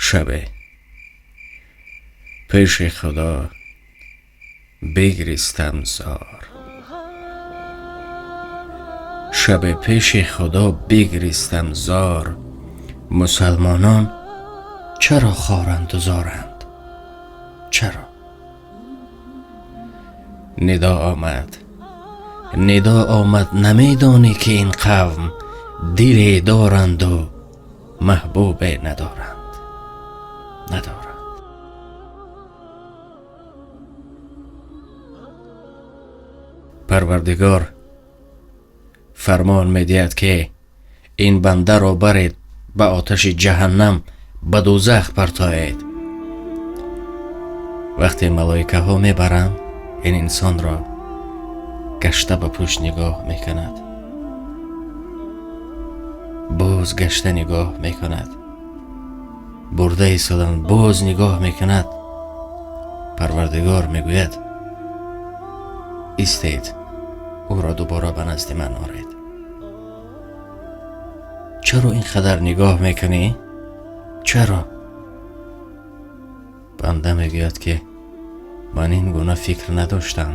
Шабе пеши Худо бигристам зор, шабе пеши Худо бигристам зор, мусалмонон чаро хоранд зоранд? Чаро? Нидо омад, нидо омад, намедонӣ ки ин қавм диле доранду маҳбубе надоранд, надоранд. Парвардигор фармон медиҳад, ки ин бандаро баред ба оташи ҷаҳаннам, ба дӯзах партоед. Вақте малоикаҳо мебаранд, ин инсонро гашта ба пушт нигоҳ мекунад, боз гашта нигоҳ мекунад, бурда истодан боз нигоҳ мекунад. Парвардигор мегӯяд: истед, ӯро дубора ба назди ман оред. Чаро ин қадар нигоҳ мекунӣ? Чаро? Банда мегӯяд, ки ман ин гуна фикр надоштам.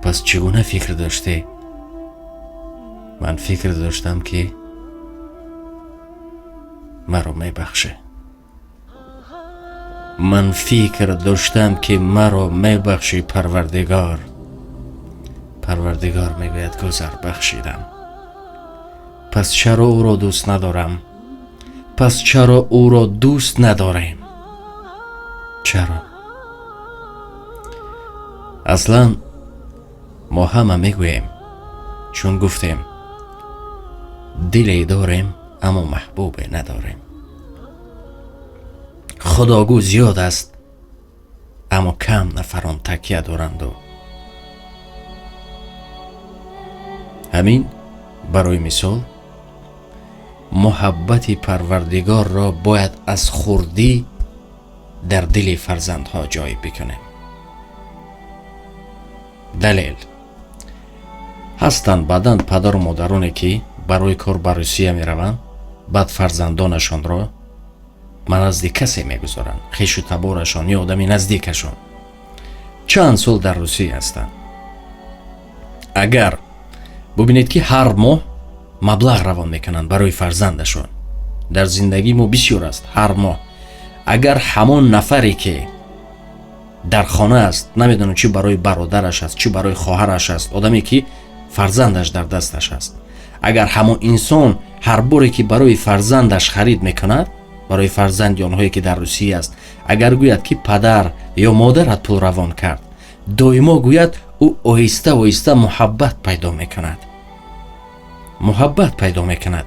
Пас чӣ гуна фикр доштӣ? Ман фикр доштам, ки маро мебахшӣ. Ман фикр доштам, ки маро мебахшӣ, Парвардигор. Парвардигор мегӯяд: гузар, бахшидам. Пас чаро ӯро дӯст надорам? Пас чаро ӯро дӯст надорем? Чаро? Аслан мо ҳама мегӯем, чун гуфтем, диле дорем, аммо маҳбубе надорем. Худогӯ зиёд аст, аммо кам нафарон такя доранду. Ҳамин барои мисол муҳаббати Парвардигорро бояд аз хурдӣ дар дили фарзандҳо ҷой бикунем. Далел ҳастанд баъдан падару модароне, ки барои кор ба Русия мераванд, баъд фарзандонашонро ба назди касе мегузоранд, хешу таборашон ё одами наздикашон. Чанд сол дар Русия ҳастанд. Агар бубинед, ки ҳар моҳ маблағ равон мекунанд барои фарзандашон, дар зиндагии мо бисёр аст. Ҳар моҳ агар ҳамон нафаре, ки дар хона аст, намедонам чӣ барои бародараш аст, чӣ барои хоҳараш аст, одаме ки фарзандаш дар дасташ аст, агар ҳамон инсон ҳар боре ки барои фарзандаш харид мекунад, барои фарзанди онҳое ки дар Русия аст, агар гӯяд, ки падар ё модарат пул равон кард, доимо гӯяд, ӯ оҳиста оҳиста муҳаббат пайдо мекунад, муҳаббат пайдо мекунад.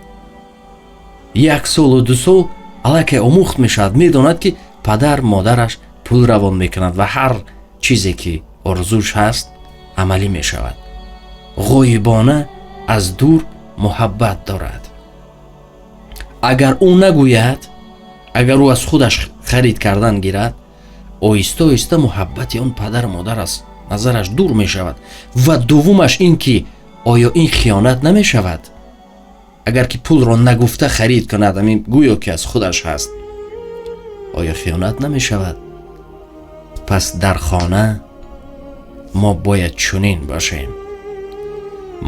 Як солу 2 сол аллакай омӯхт мешавад, медонад, ки падар модараш пул равон мекунад ва ҳар чизе ки орзуш ҳаст, амалӣ мешавад. Ғоибона аз дур муҳаббат дорад. Агар ӯ нагӯяд, агар ӯ аз худаш харид кардан гирад, оҳиста оҳиста муҳаббати он падару модар аз назараш дур мешавад. Ва дуввумаш ин ки оё ин хиёнат намешавад? Агар ки пулро нагуфта харид кунад, ҳамин гӯё ки аз худаш ҳаст, оё хиёнат намешавад? Пас дар хона мо бояд чунин бошем: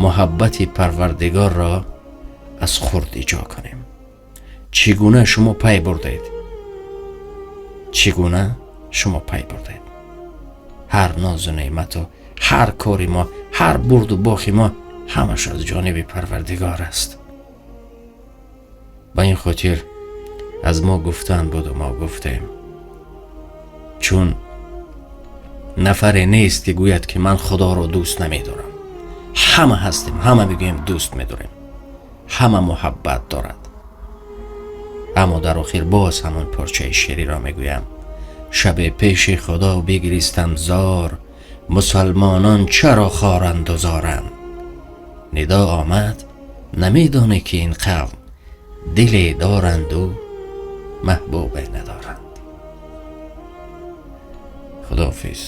муҳаббати Парвардигорро аз хурдӣ ҷо кунем. Чӣ гуна шумо пай бурдед? Чӣ гуна шумо пай бурдед? Ҳар нозу неъмату ҳар кори мо, ҳар бурду бохи мо ҳамаш аз ҷониби Парвардигор аст. Ба ин хотир аз мо гуфтан буду мо гуфтем, чун нафаре нест, ки гӯяд, ки ман Худоро дӯст намедорам. Ҳама ҳастем, ҳама мегӯем дӯст медорем, ҳама муҳаббат дорад. Аммо дар охир боз ҳамон порчаи шеъриро мегӯям: шабе пеши Худо бигристам зор, мусалмонон чаро хоранд зоранд? Нидо омад, намедонӣ ки ин қавм диле доранду маҳбубе надоранд. Худоҳофиз.